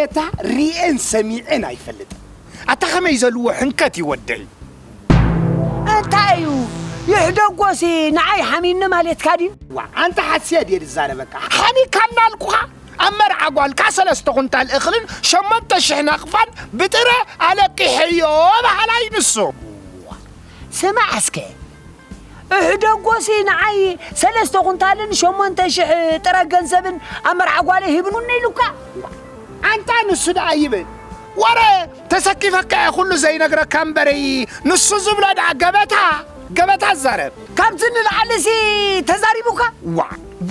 እታ ሪኤን ሰሚዐን ኣይፈልጥን። ኣታ ከመይ ዘልዎ ሕንከት እዩ ወደይ። እንታይ እዩ? ይሕደጎሲ ንዓይ ሓሚኒ ማለትካ ድዩ? ዋ ኣንታ ሓስያ ድየ ዝዛረበካ? ሓኒካ እናልኩኻ ኣብ መርዓ ጓልካ ሰለስተ ኩንታል እኽልን ሸሞንተ ሽሕ ናቕፋን ብጥረ ኣለቂሐዮ በሃላይ ንሱ። ስማዕ እስከ እሕደጎሲ ንዓይ ሰለስተ ኩንታልን ሸሞንተ ሽሕ ጥረ ገንዘብን ኣብ መርዓ ጓለይ ሂብኑኒ ኢሉካ። ኣንታ ንሱ ደኣ ይብል ወረ ተሰኪፈካ እየ ኩሉ ዘይነግረካ እምበረይ። ንሱ ዝብሎ ደኣ ገበታ ገበታ ዛረብ። ካብዚ ንላዕሊሲ ተዛሪቡካ። ዋ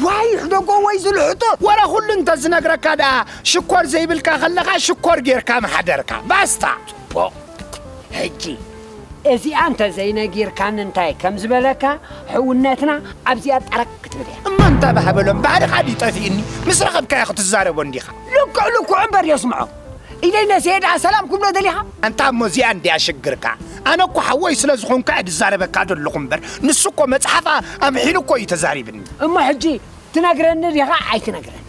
ዋይ ሕደጎ ወይ ዝልሕጦ። ወረ ኩሉ እንተ ዝነግረካ ደኣ ሽኮር ዘይብልካ ከለኻ ሽኮር ጌርካ ምሓደርካ ባስታ። ሕጂ እዚኣ እንተ ዘይነጊርካኒ እንታይ ከም ዝበለካ ሕውነትና ኣብዚኣ ጠረቅ ክትብል እያ። እሞ እንታይ ባህበሎም ባህርኻ ድዩ ጠፊእኒ? ምስ ረኸብካዮ ክትዛረቦ እንዲኻ። ልክዕ ልክዑ እምበር የስምዖ። ኢለይ ነስየ ደኣ ሰላም ክብሎ ደሊኻ? ኣንታ እሞ እዚኣ እንድያ ሽግርካ። ኣነ እኮ ሓወይ ስለ ዝኾንካ እየ ዝዛረበካ ዘለኹ እምበር ንሱ እኮ መጽሓፍ ኣምሒሉ እኮ እዩ ተዛሪብኒ። እሞ ሕጂ ትነግረኒ ዲኻ ኣይትነግረኒ?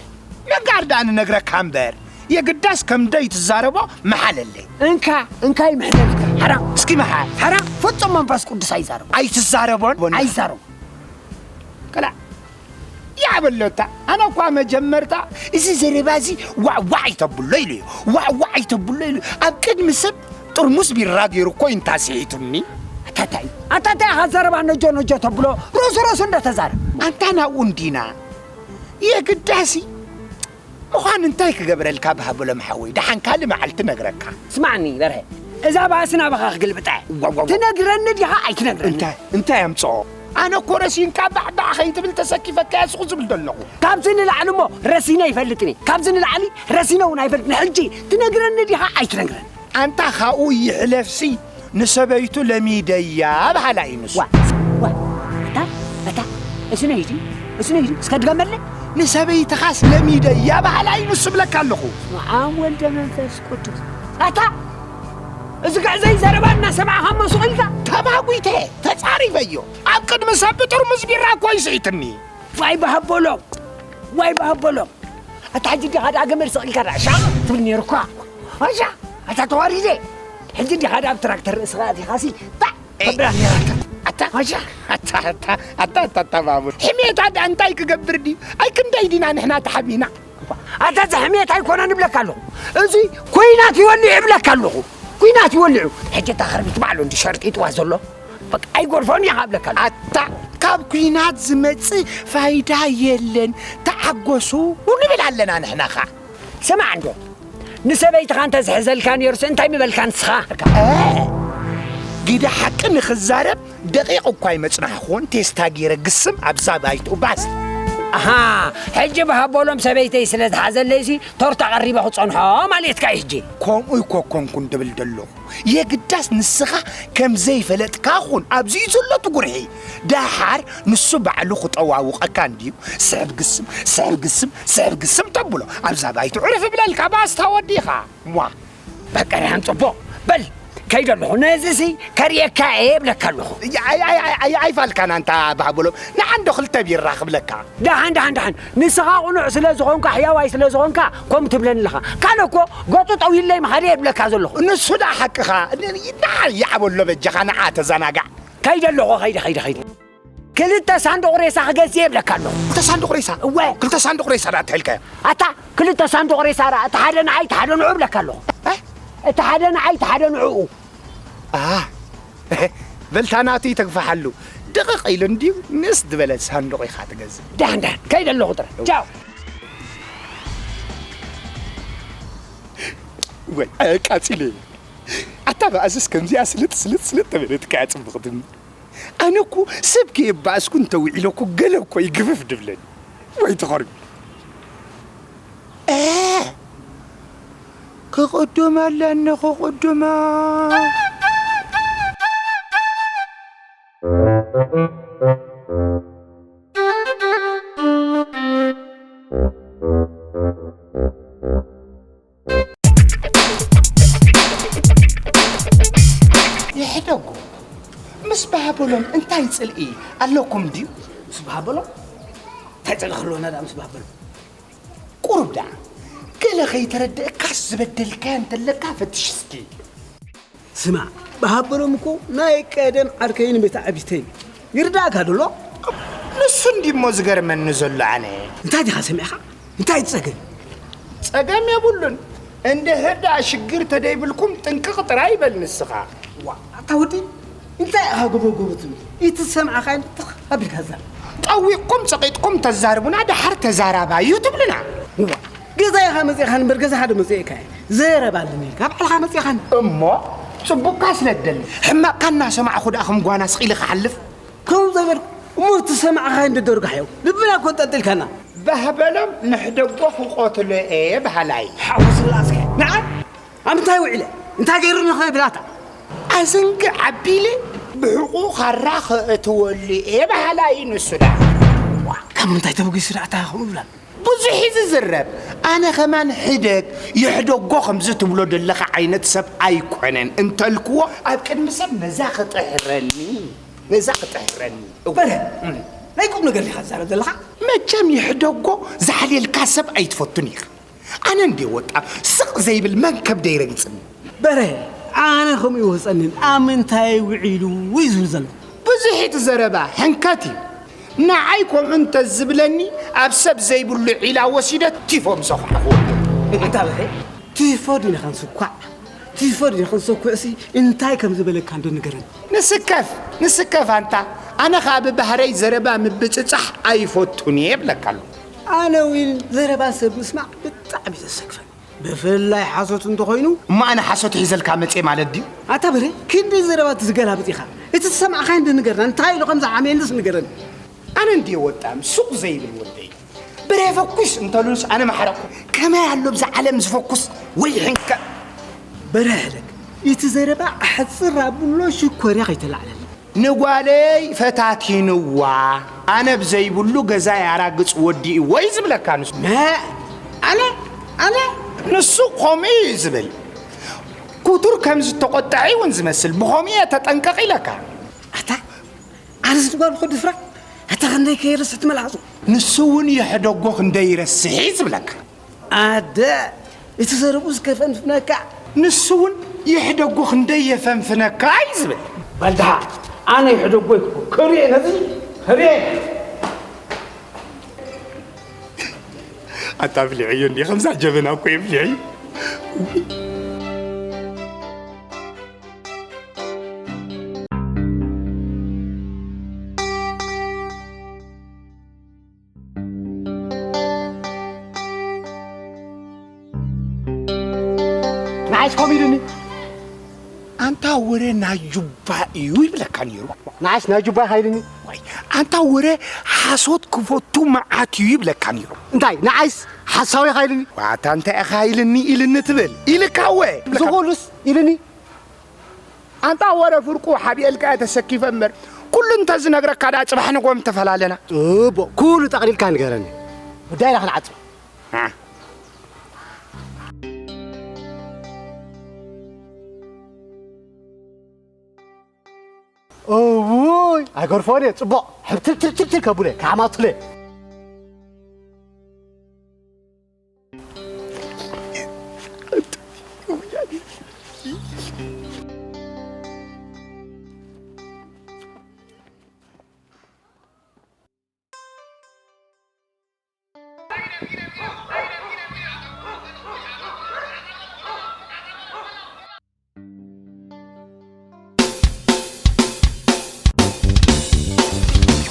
ነጋር ደኣ ንነግረካ እምበር የግዳስ ከም ደይ ትዛረቦ መሓለለይ። እንካ እንካ ይምሕለልካ ሓራም። እስኪ መሓል። ሓራም ፍጹም መንፈስ ቅዱስ ኣይዛረቦ። ኣይትዛረቦን? ኣይዛረቦ። ከላ ያበሎታ ኣነ እኳ መጀመርታ እዚ ዘረባ እዚ ዋዕዋዕ ይተብሎ ኢሉ እዩ። ዋዕዋዕ ይተብሎ ኢሉ ኣብ ቅድሚ ሰብ ጥርሙስ ቢራ ገይሩ እኮ እዩ እንታ ስሒቱኒ። ኣታታይ ኣታታይ ኣኻ ዘረባ ነጆ ነጆ ተብሎ ሮስ ሮስ እንደተዛረብ። ኣንታ ናብኡ እንዲና የግዳሲ ምዃን እንታይ ክገብረልካ ብሃበሎም ሓወይ ደሓን ካልእ መዓልቲ ነግረካ። ስማዕኒ በርሀ እዛ ባእሲ ናባኻ ክግልብጣ እየ። ዋው፣ ዋው፣ ዋው። ትነግረኒ ዲኻ ኣይትነግረኒ? እንታይ እንታይ ኣምፅኦ? ኣነ እኮ ረሲንካ ባዕባዕ ከይትብል ተሰኪፈካ እየ ስኹ ዝብል ዘለኹ። ካብዚ ንላዕሊ እሞ ረሲነ ይፈልጥን እየ። ካብዚ ንላዕሊ ረሲነ እውን ኣይፈልጥን። ሕጂ ትነግረኒ ዲኻ ኣይትነግረኒ? ኣንታ ካብኡ ይሕለፍሲ ንሰበይቱ ለሚደያ በሃላ እዩ ንሱ። ዋ ዋ እታ እታ እስነ ሂጂ እስነ ሂጂ እስከ ድገመለ። ንሰበይትኻስ ለሚደያ በሃላ እዩ ንሱ ብለካ ኣለኹ። መዓም ወልደ መንፈስ ቅዱስ ኣታ እዚ ግዕዘይ ዘረባ እናሰማዕኻ እሞ ሱቕ ኢልካ። ተባጒተ ተጻሪፈዮ ኣብ ቅድሚ ሰብ ብጥርሙዝ ቢራ እኮ ይስኢትኒ። ዋይ በሃበሎም ዋይ በሃበሎም። ኣታ ሕጂ ዲኻ ደኣ ገመድ ስቕ ኢልካ ደኣ ሻቕ ትብል ነይሩኳ። ኣሻ ኣታ ተዋሪደ። ሕጂ ዲኻ ደኣ ኣብ ትራክተር ርእስኻ ኣቲኻሲ ባዕ ተብላ ነይራካ። ኣታ ኣሻ ኣታ ኣታ ኣታ ኣታ ኣታ ባቡር ሕሜታ ደኣ እንታይ ክገብር ድዩ? ኣይ ክንደይ ዲና ንሕና ተሓሚና። ኣታ እዚ ሕሜት ኣይኮነን እብለካ ኣለኹ። እዚ ኲናት ይወልዕ እብለካ ኣለኹ። ኲናት ይወልዑ። ሕጂ እታ ክርቢት ባዕሉ እንዲ ሸርጢጥዋ ዘሎ በቃ ኣይጎርፎን እየ ክብለካ ኣለኹ። ኣታ ካብ ኲናት ዝመጽእ ፋይዳ የለን። ተዓገሱ ንብል ኣለና ንሕና ኸኣ። ስማዕ እንዶ ንሰበይትኻ እንተ ዝሕዘልካ ነይሩስ እንታይ ምበልካ ንስኻ? እ፣ ግደ ሓቂ ንኽዛረብ ደቂቕ እኳ ኣይመጽናሕኩዎን ቴስታ ገይረ ግስም ኣብዛ ባይትኡ ባስ። ኣሃ ሕጂ ብሃቦሎም ሰበይተይ ስለ ዝሓዘለይሲ ቶርታ ቀሪበ ክጸንሖ ማለትካ እዩ ሕጂ። ከምኡ ኣይኮንኩን ድብል ደለኹ። የግዳስ ንስኻ ከም ዘይፈለጥካ ኩን ኣብዚኡ ዘሎ ትጉርሒ። ደሓር ንሱ ባዕሉ ክጠዋውቐካ እንድዩ። ስሕብ ግስም ስሕብ ግስም ስሕብ ግስም ተብሎ ኣብዛ ባይትኡ ዕርፍ እብለልካ ባስታ ወዲኻ። ዋ በቀርያን ጽቡቕ በል ከይደ ኣለኹ ነዚሲ ከርእየካ እየ እብለካ ኣለኹ። ኣይፋልካን ኣንታ ባህብሎም ንዓንዶ ክልተ ቢራ ክብለካ። ደሓን ደሓን ደሓን ንስኻ ቁኑዕ ስለ ዝኾንካ ሕያዋይ ስለ ዝኾንካ ከምኡ ትብለኒ ኣለኻ። ካልእ እኮ ገጹ ጠውይለይ ምኻደ እየ እብለካ ዘለኹ። ንሱ ደኣ ሓቅኻ። ንዓ ይዓበሎ በጃኻ ንዓ ተዘናጋዕ። ከይደ ኣለኹ ከይደ ከይደ ከይደ። ክልተ ሳንዱቕ ሬሳ ክገዝእ እየ እብለካ ኣለኹ። ክልተ ሳንዱቕ ሬሳ? እወ። ክልተ ሳንዱቕ ሬሳ ደኣ እንተልካዮ? ኣታ ክልተ ሳንዱቕ ሬሳ ደኣ፣ እቲ ሓደ ንዓይ፣ እቲ ሓደ ንዑ እብለካ ኣለኹ። እ? እቲ ሓደ ንዓይ፣ እቲ ሓደ ንዕኡ። ኣሃ። በልታ ናቱ ይተግፋሓሉ። ድቕቕ ኢሉ እንድዩ ንእስ ዝበለት ሳንዱቕ ኢኻ ትገዝእ። ደሓን ደሓን፣ ከይደ ኣለኹ ጥራይ። ቻው። ወይ፣ ኣቃጺለ። ኣታ ብኣዝስ ከምዚኣ ስልጥ ስልጥ ስልጥ ተበለትካ እያ ጽብቕቲ። ኣነ እኮ ሰብ ከየባእስኩ እንተውዒለ እኮ ገለ እኮ እዩ ግፍፍ ድብለኒ። ወይ ተኸርቢ። እ፣ ክቕድም ኣለኒ፣ ክቕድማ። ይሕደጎ። ምስ ባህበሎም እንታይ ጽልኢ ኣለኩም ድዩ? ምስ ባህበሎም እንታይ ጽልኢ ክህልወና ደኣ ምስ ባህበሎም? ቁሩብ ደኣ ገለ ከይተረድእካስ ዝበደልካዮ እንተለካ ፈትሽ እስኪ። ስማዕ፣ ብሃበሎም እኮ ናይ ቀደም ዓርከይን ቤት ዓቢተይን። ይርዳእካ ዶ ኣሎ? ንሱ እንዲሞ ዝገርመኒ ዘሎ ኣነ። እንታይ ዲኻ ሰሚዕኻ? እንታይ ጸገም? ጸገም የብሉን። እንድሕር ደኣ ሽግር ተደይብልኩም ጥንቅቕ ጥራይ ይበል ንስኻ። ዋ፣ ኣታ ወዲ፣ እንታይ ኢኻ ጎቦ ጎቦ ትብል? እቲ ዝሰማዕኻ እንታይ ኣቢልካ ትዛረብ? ጠዊቕኩም ጸቒጥኩም ተዛርቡና፣ ደሓር ተዛራባዩ ትብሉና። ዋ፣ ገዛይኻ መጺእኻኒ እምበር ገዛኻ ዶ መጺእካ እየ? ዘረባ ኣለኒ ኢልካ ባዕልኻ መጺእኻኒ። እሞ ጽቡቕካ ስለ ትደሊ፣ ሕማቕካ እናሰማዕኹ ደኣ ከም ጓና ስቕ ኢለ ክሓልፍ? ከምኡ ዘይበልኩ፣ እሞ እቲ ዝሰማዕኻዮ እንዶ ደርጋሕዮ። ልብና እኮ ኣንጠልጢልካና። ባህበሎም ንሕደጎ ክቐትሎ እየ በሃላይ። ሓወ ስላሴ፣ ንዓይ ኣብ እንታይ ውዒለ? እንታይ ገይሩኒ ኸ ብላታ? ኣዘንግዕ ኣቢለ ብሕቑ ካራ ከእትወሉ እየ በሃላይ ንሱ ደኣ። ዋ፣ ካብ ምንታይ ተበጊሱ ደኣ እታ ከምኡ ብላ? ብዙሕ እዩ ዝዝረብ። ኣነ ከማን ሕደግ፣ ይሕደጎ ከምዚ ትብሎ ዘለኻ ዓይነት ሰብ ኣይኮነን እንተልክዎ፣ ኣብ ቅድሚ ሰብ ነዛ ክጥሕረኒ፣ ነዛ ክጥሕረኒ። በረ፣ እም። ናይ ቁም ነገር ዲኻ ትዛረብ ዘለኻ? መቸም ይሕደጎ ዝሓልየልካ ሰብ ኣይትፈቱን ኢኻ። ኣነ እንድየ ወጣ ስቕ ዘይብል መን ከብደ ይረግጽኒ። በረ፣ ኣነ ከምኡ ይወህጸንን ኣብ ምንታይ ውዒሉ እዩ ዝብል ዘሎ። ብዙሕ እቲ ዘረባ ሕንከት እዩ። ንዓይ ከምኡ እንተዝብለኒ ኣብ ሰብ ዘይብሉ ዒላ ወሲደ ቲፎ ምሰኹዓኹ። ኣንታ በረ፣ ቲፎ ዲና ክንስኳዕ? ቲፎ ዲና ክንሰኩዕሲ እንታይ ከም ዝበለካ እንዶ ንገረኒ። ንስከፍ፣ ንስከፍ ኣንታ። ኣነ ኸኣ ብባህረይ ዘረባ ምብጽጻሕ ኣይፈቱን እየ እብለካ ኣለኹ። ኣነ እውን ዘረባ ሰብ ምስማዕ ብጣዕሚ ዘሰክፈኒ። ብፍላይ ሓሶት እንተኾይኑ። እሞ ኣነ ሓሶት ሒዘልካ መጽየ ማለት ድዩ? ኣታ በረ፣ ክንደይ ዘረባ ትዝገላብጥ ኢኻ። እቲ ዝሰማዕካዮ እንዶ ንገርና፣ እንታይ ኢሉ ከም ዝሓመየንስ ንገረኒ። ኣነ እንድየ ወጣም ሱቕ ዘይብል ወደይ። በረ ፈኩስ እንተሉንስ ኣነ መሓረቕኩ። ከመይ ኣሎ ብዛ ዓለም ዝፈኩስ ወይ ሕንከ? በረ ሕደግ፣ እቲ ዘረባ ኣሕጽር ኣብሎ ሽኮርያ ከይተላዕለኒ። ንጓለይ ፈታቲንዋ፣ ኣነ ብዘይብሉ ገዛይ ኣራግጽ ወዲእዎ እዩ ዝብለካ ንሱ። መ-፣ ኣነ? ኣነ? ንሱ ከምኡ እዩ ዝብል። ክቱር ከም ዝተቖጥዐ እውን ዝመስል፣ ብኸምኡ እየ ተጠንቀቕ ኢለካ። ኣታ፣ ኣነስ ንጓል እኮ ድፍራ፣ ኣታ ክንደይ ከይረስሕ ትመልሓሱ። ንሱ እውን የሕደጎ ክንደይ ይረስሕ እዩ ዝብለካ። ኣደ፣ እቲ ዘረብኡስ ከፈንፍነካ። ንሱ እውን ይሕደጎ ክንደይ የፈንፍነካ እዩ ዝብል። በል ደሓ፣ ኣነ ይሕደጎ ይክፎ። ክሪኤ ነዚ፣ ክሪኤ። ኣታ ብሊዐዮ እንዴ፣ ከምዛ ጀበና እኮ እየ ብሊዐዮ። ንዓይስ ከምኡ ኢሉኒ። ኣንታ ወረ ናይ ጁባ እዩ ይብለካ ነይሩ። ንዓይስ ናይ ጁባ ሃይልኒ። ዋይ፣ ኣንታ ወረ ሓሶት ክፈቱ መዓት እዩ ይብለካ ነይሩ። እንታይ ንዓይስ ሓሳዊ ሃይልኒ? ዋታ እንታይ ኢኻ ኢልኒ ኢልኒ ትብል? ኢልካ ወ? ዝኹሉስ ኢልኒ። ኣንታ ወረ ፍርቁ ሓቢኤልካ እየ ተሰኪፈ እምበር፣ ኩሉ እንተዝነግረካ ደኣ ጽባሕ ንጎም ተፈላለና። ጽቡቕ፣ ኩሉ ጠቕሊልካ ንገረኒ። ጉዳይና ክንዓጽም። አ። እውይ፣ ኣይገርፎን እየ። ጽቡቕ፣ ሕብትልትልትል ከብለ፣ ክሓማቱለ።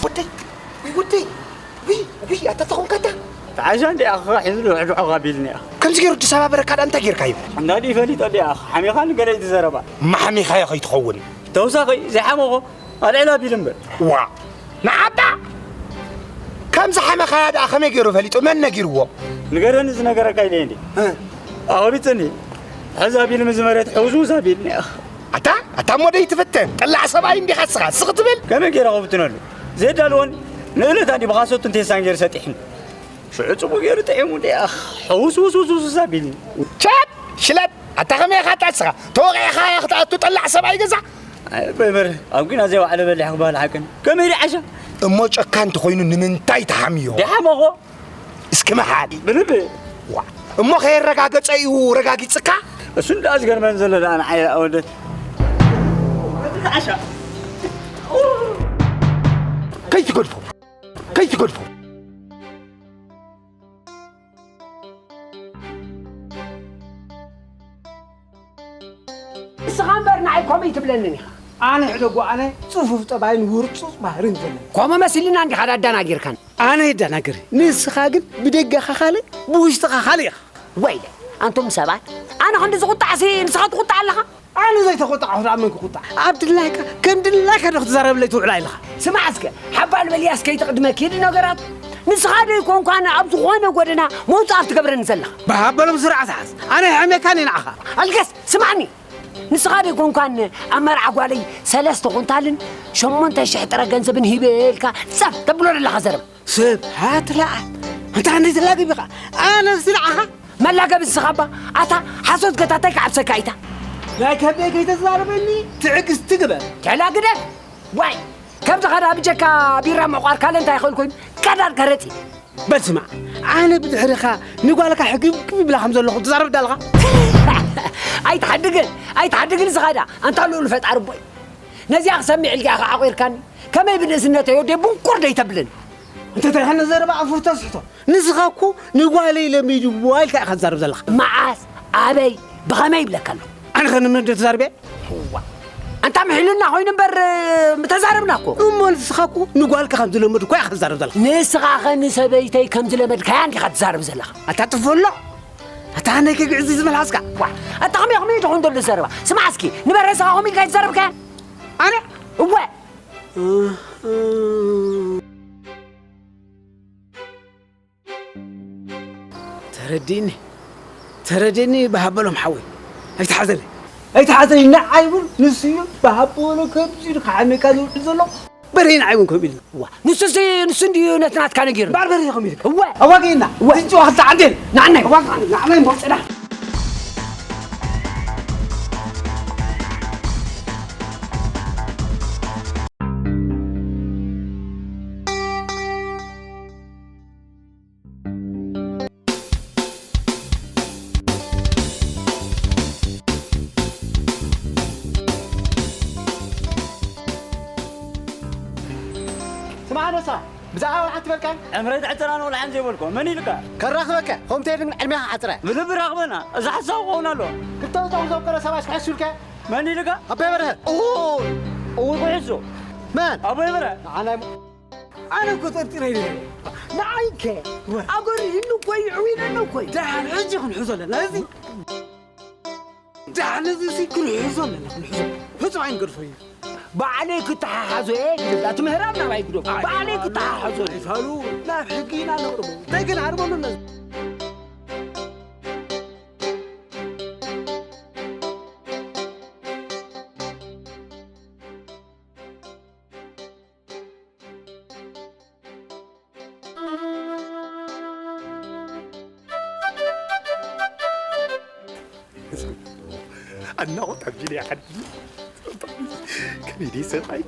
ወደይ፣ ወደይ፣ ዊ፣ ዊ፣ ኣታ ተኾንካ ኣታ። ተዓሻ እንዲ ኣኻ ሒዙ ልውዕድዖ ቃቢልኒ ኣኻ። ከምዚ ገይሩ ድሰባበረካ ዳ እንታይ ጌርካ እዩ? እንዳዲ ፈሊጦ እንዲ ኣኻ። ሓሚኻ ንገለ እቲ ዘረባ። ማሓሚኻዮ ከይትኸውን። ተውሳኺ፣ ዘይሓመኾ፣ ኣልዕል ኣቢሉ እምበር። ዋ፣ ንዓባ! ከምዚ ሓመኻያ ደኣ ከመይ ገይሩ ፈሊጡ? መን ነጊርዎ? ንገረኒ ዝነገረካ ኢለ እንዴ? እ። ኣቑሪጽኒ። ሕዝ ኣቢሉ ምስ መሬት ሕውዝውዝ ኣቢልኒ። ኣታ፣ ኣታ እሞ ደይትፍተን። ጠላዕ ሰብኣይ እንዲኻ እስኻ፣ ስቕ ትብል? ከመይ ገይረ ክፍትነሉ? ዘየዳልዎን ንእለት ኣንዲ ብኻሶት እንተ የሳን ገይሩ ሰጢሕኒ። ሽዑ ጽቡቕ ገይሩ ጥዒሙ እንዴ? ኣኽ፣ ሕውስውስውስውስ ኣቢልኒ። ቻት! ሽለት! ኣታ ከመይ ኢኻ ኣታ እስኻ? ተወቒዕኻ ክትኣቱ ጠላዕ ሰብኣይ ገዛ? ኣይ፣ በይበር፣ ኣብ ኲናት ዘይወዓለ በሊሕ ክበሃል ሓቅን። ከመይ ድዓሻ? እሞ ጨካን እንተኾይኑ ንምንታይ ተሓምዮ? ደሓመኾ። እስኪ መሓል። ብልቢ። ዋ፣ እሞ ከየረጋገጸ እዩ ረጋጊጽካ? እሱ እንዳ ዝገርመን ዘሎ ደኣ ንዓይ ኣወደት። ከይትገድፎ። ከይትገድፎ። ንስኻ እምበር ንዓይ ኮመይ ትብለንን ኢኻ። ኣነ ሕደጎ ኣነ ጽፉፍ ጠባይን ውርጹጽ ባህርን ዘለኒ። ኮሞ መሲልና እንዲኻ ዳዳናጊርካን። ኣነ የዳናግር። ንስኻ ግን ብደገኻ ካልእ፣ ብውሽጥኻ ካልእ ኢኻ። ወይለ፣ ኣንቱም ሰባት፣ ኣነ ክንዲ ዝቑጣዕሲ ንስኻ ትቑጣዕ ኣለኻ? ኣነ ዘይተቖጣዕኹ ደኣ መን ክቑጣዕ? ኣብ ድላይካ፣ ከም ድላይካ ዶ ክትዛረብለይ ትውዕል ኣለኻ? ስማዕ እስከ፣ ሓባል በልያስ ከይትቕድመ ኪድ ነገራት። ንስኻ ዶ ይኮንኳን ኣብ ዝኾነ ጎደና መውጻእ ትገብረኒ ዘለኻ? ብሃበሎም ስርዓት ሓዝ። ኣነ ይሕመካን እየ ንዓኻ። ኣልገስ፣ ስማዕኒ። ንስኻ ዶ ይኮንኳን ኣብ መርዓ ጓለይ ሰለስተ ኩንታልን ሸሞንተ ሽሕ ጥረ ገንዘብን ሂበ ኢልካ ጸፍ ተብሎ ዘለኻ ዘረባ? ስብሓት ለኣብ። ኣንታ ክንደይ ትላገብ ኢኻ? ኣነስ ንዓኻ? መላገቢ ንስኻ እባ። ኣታ ሓሶት ገታታይ ክዓብሰካ ኢታ። ናይ ከብደይ ከይተዛርበኒ ትዕግስቲ ግበር። ቴላ ግደፍ። ዋይ፣ ከምዚ ኸዳ ብጀካ ቢራ ምዕቋር ካልእ እንታይ ይኽእል ኮይኑ? ቀዳድ ከረጺ። በል ስማዕ፣ ኣነ ብድሕርኻ ንጓልካ ሕግብግብ ይብላ ከም ዘለኹ ትዛረብ ዳልኻ? ኣይትሓድግን፣ ኣይትሓድግን ንስኻ ዳ። ኣንታ ልኡል ፈጣሪ ቦይ። ነዚኣ ክሰሚዕ ኢልካ ኢኻ ዓቑርካኒ። ከመይ ብንእስነተይ ወደይ ቡንቁር ደይተብልን? እንተ እንታይ ኸነ ዘረባ ኣፉ ተስሕቶ። ንስኻ እኮ ንጓለይ ለሚድዋ ኢልካ ኢኻ ትዛረብ ዘለኻ። መዓስ? ኣበይ? ብኸመይ ይብለካ ኣለኹ? ኣነ ኸ ንመን ዶ ተዛርበ? እዋ። ኣንታ ምሒሉና ኮይኑ እምበር፣ ምተዛረብና እኮ። እሞ ንስኻ እኮ ንጓልካ ከም ዝለመድኳ ኢኻ ትዛረብ ዘለኻ። ንስኻ ኸ ንሰበይተይ ከም ዝለመድካያ እንዲኻ ትዛረብ ዘለኻ? ኣታ ጥፈሎ። ኣታ ኸነይ ከግዕዝ ዝመልሓስካ። ዋ፣ ኣታ ኸመይ ኸመይ ደኹም ደሎ ዘረባ? ስማዕ እስኪ፣ ንበረስኻ ኸምኡ ኢልካ ትዛረብካያ? ኣነ? እወ። ተረዲእኒ፣ ተረዲእኒ ብሃበሎም ሓወይ። ኣይትሓዘለይ፣ ኣይትሓዘለይ። ንዓይ እውን ንሱ እዩ ብሃበሎ ከምዚ ኢሉ ክሓመካ ዝውዕል ዘሎ። በርሄ ንዓይ እውን ከምኡ ኢሉ። ዋ፣ ንሱሲ፣ ንሱ እንድዩ ነቲ ናትካ ነጊሩ። እምበኣር በርሄ ከምኡ ኢልካ። እወ። ኣዋጊእና። እወ። ዝንጭዋ ክልተ ዓንዴል። ንዓናይ። ኣዋጊእና፣ ንዓናይ እምበር ጽናሕ። ስማዕ ኣነሳ፣ ብዛዕባ ወልሓ ትበልካን? ዕምረይ ትዕጥራን ወልሓን ዘይበልኮ፣ መን ኢልካ? ከራኽበካ፣ ከምኡ ተይልን ዕድሜኻ ዓጽረ። ብልቢ ራኽበና፣ እዚ ሓሳብ ክኸውን ኣለዎ። ክልተ ጫው ዘውቀረ ሰብኣይ ክሕሱልካ? መን ኢልካ? ኣቦይ በርሀ። እውይ፣ እውይ ክሕሱ። መን? ኣቦይ በርሀ። ንዓና ኣነ እኮ ጠርጢረ ኢለ። ንዓይከ ኣጎሪህኒ እኮ እዩ፣ ዕዊነኒ እኮ እዩ። ደሓን ሕጂ ክንሕዞ ኣለና። እዚ ደሓን እዚ ሲ ክንሕዞ ኣለና፣ ክንሕዞ። ፍጹም ኣይንገድፎ እዩ። ባዕለይ ክተሓሓዞ እየ ግደፍ። እቲ ምህራም ናባይ ግደፍ። ኣይ፣ ባዕለይ ክተሓሓዞ እየ። ኣይፋሉ፣ ናብ ሕጊ ኢና ነቕርቦ። እንታይ ግን ዓርበሉ ነዚ? ኣናቑት ኣቢለ ይሓድር። ከመይ ደይ ሰብኣይ?